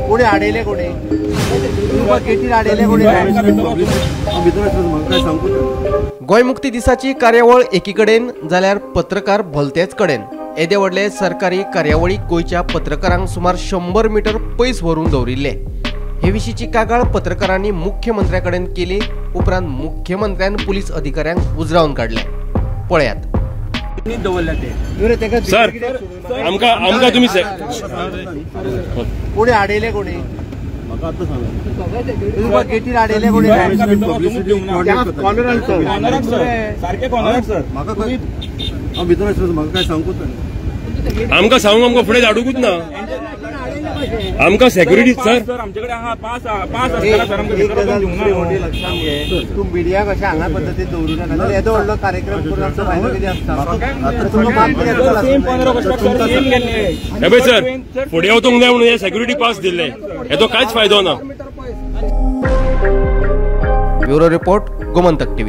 कोणी आडयले कोणी गेटीर आडयले कोणी. गोंय मुक्ती दिसाची कार्यावळ एकीकडेन जाल्यार पत्रकार भलतेच कडेन. येदे व्हडले सरकारी कार्यावळीक गोंयच्या पत्रकारांक सुमार 100 मीटर पयस व्हरून दवरिल्ले. हे विशींची कागाळ पत्रकारांनी मुख्यमंत्र्या कडेन केली. उपरांत मुख्यमंत्र्यान पुलीस अधिकाऱ्यांक उजरावन काडले. पळयात. सर आमकां आमकां तुमी कोणी आडयले कोणी गेटीर आडयले कोणी. आमकां सांगूंक आमकां फुडें धाडूंकूच ना. आमकां सेक्युरिटी सर आमच्याकडे आहा पास पास आसतना सर आमकां लक्षात घे. तूं मिडिया कशें हांगा पद्दतीन दवरूं नाका. येदो व्हडलो कार्यक्रम करून आमचो फायदो कितें आसता. हे पळय सर फुडें वचूंक जाय म्हणून हे सेक्युरिटी पास दिल्ले, हेचो कांयच फायदो ना. Bureau report, Gomantak TV.